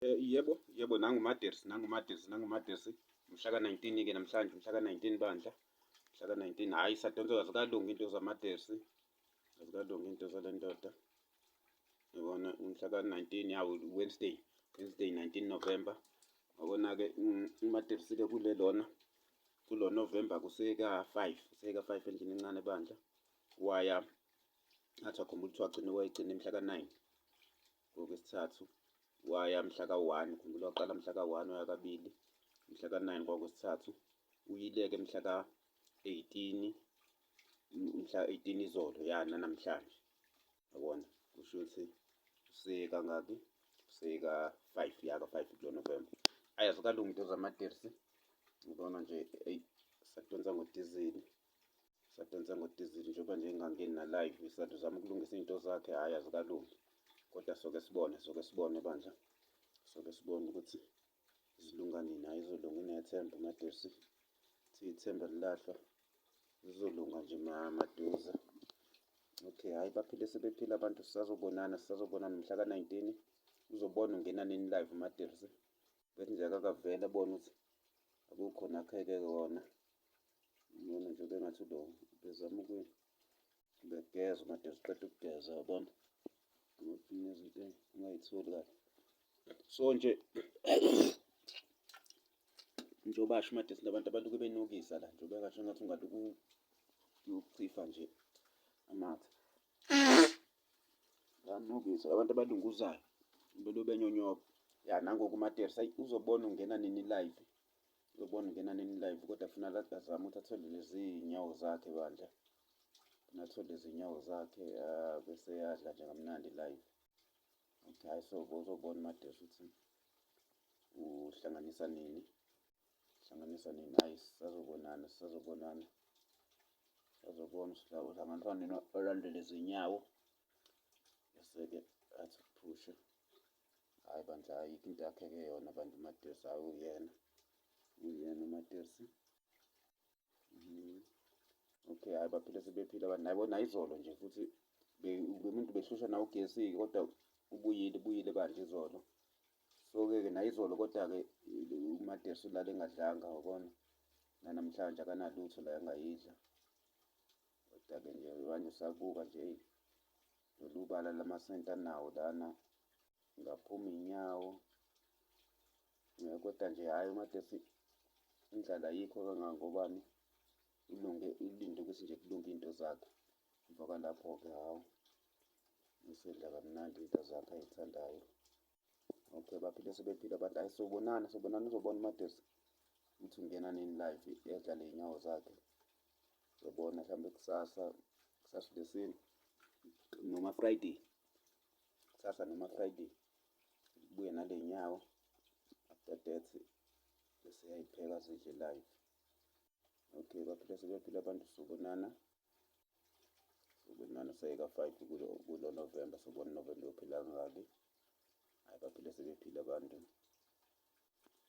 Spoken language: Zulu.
Yebo, yebo, nangu uMadersi, nangu uMadersi, nangu uMadersi. Mhla ka-19-ke namhlanje, mhla ka-19 bandla, mhla ka-19. Hhayi, sadonsa, azikalungi into zamadersi, azikalungi into zale ndoda. Yabona, umhla ka-19 yawo Wednesday, Wednesday 19 November. Yabona-ke uMadersi-ke kule lona, kulo November kuseka-5, kuseka-5 endlini encane bandla. Waya, athi wakhumbula ukuthi wagcina wayegcina mhla ka-9 ngokwesithathu. Waya mhla ka-1, khumbula waqala mhla ka-1 waya kabili, mhla ka-9 kwakwesithathu. Uyile-ke mhla ka-18, mhla 18 izolo, ya nanamhlanje. Yabona, kusho ukuthi usekangaki? Useka-5, ya ka-5 kulo November. Ayi, azikalungi into zamadersi. Ngibona nje, eyi, sadonsa ngodizili, sadonsa ngodizili njengoba nje engangeni na-live, sadozama ukulungisa iy'nto zakhe, hhayi azikalungi. Kodwa soke sibone, soke sibone bandla, soke sibone ukuthi zilunga nini. Hhayi, izolunga, inethemba uMadersi, thi ithemba lilahlwa, zizolunga nje maduze. Okay, hhayi baphile sebephila abantu, sisazobonana, sisazobonana mhla ka-19. Uzobona ungena nini live uMadersi. Bethi nje akakavele abone ukuthi akukho nakheke kona. Ubona nje bengathi lo bezama ubegeza uMadersi, uqeda ukugeza, yabona. Izinto ungayitholi kahle. So nje njengoba asho uMadersi, nabantu abalokhu benukisa la, njengoba engasho ngathi ungalokhu uchifa nje amathe. Banukisa abantu abalunguzayo, belokhu benyonyoba. Ya, nangoku uMadersi, ayi uzobona ungena nini live. Uzobona ungena nini live, kodwa funa azame ukuthi athole lezi iy'nyawo zakhe bandla. Funa athole lezi iy'nyawo zakhe bese eyadla nje kamnandi live. Okay, hhayi so uzobona uMadersi ukuthi uhlanganisa nini. Uhlanganisa nini, hhayi sisazobonana, sisazobonana. Sisazobona uhlanganisa nini alandele izinyawo. Bese-ke athi ukuphusha. Hhayi bandla, ayikho into yakhe-ke yona bandla uMadersi, hhayi uyena. Uyena uMadersi. Okay, hhayi baphile sebephila abantu. Nabo nayizolo nje futhi umuntu behlushwa nawo ugesi-ke, kodwa ubuyile, ubuyile bandla izolo. So-ke ke nayizolo kodwa-ke uMadersi ulale engadlanga, wabona. Nanamhlanje akanalutho la angayidla. Kodwa-ke nje manje usabuka nje, eyi lolu bala lamasenti anawo lana, ngaphuma iy'nyawo. Kodwa nje hhayi uMadersi indlala ayikho kangangobani, ulunge ulinde ukuthi nje kulunge iy'nto zakhe. Emva kwalapho-ke hhawu, usedla kamnandi iy'nto zakhe ay'thandayo. Okay, baphile sebephila abantu. Hhayi sobonana, sobonana, uzobona uMadersi ukuthi ungena nini live edla ley'nyawo zakhe. Uzobona mhlawumbe kusasa, kusasa Lwesine noma Friday, kusasa noma Friday kubuye nale nyawo. After that bese yayipheka zidle live. Okay, baphile sebephila abantu, sobonana, sobonana seyika-5 kulo November, sobona November yophila kangaki. Hhayi baphile sebephila abantu.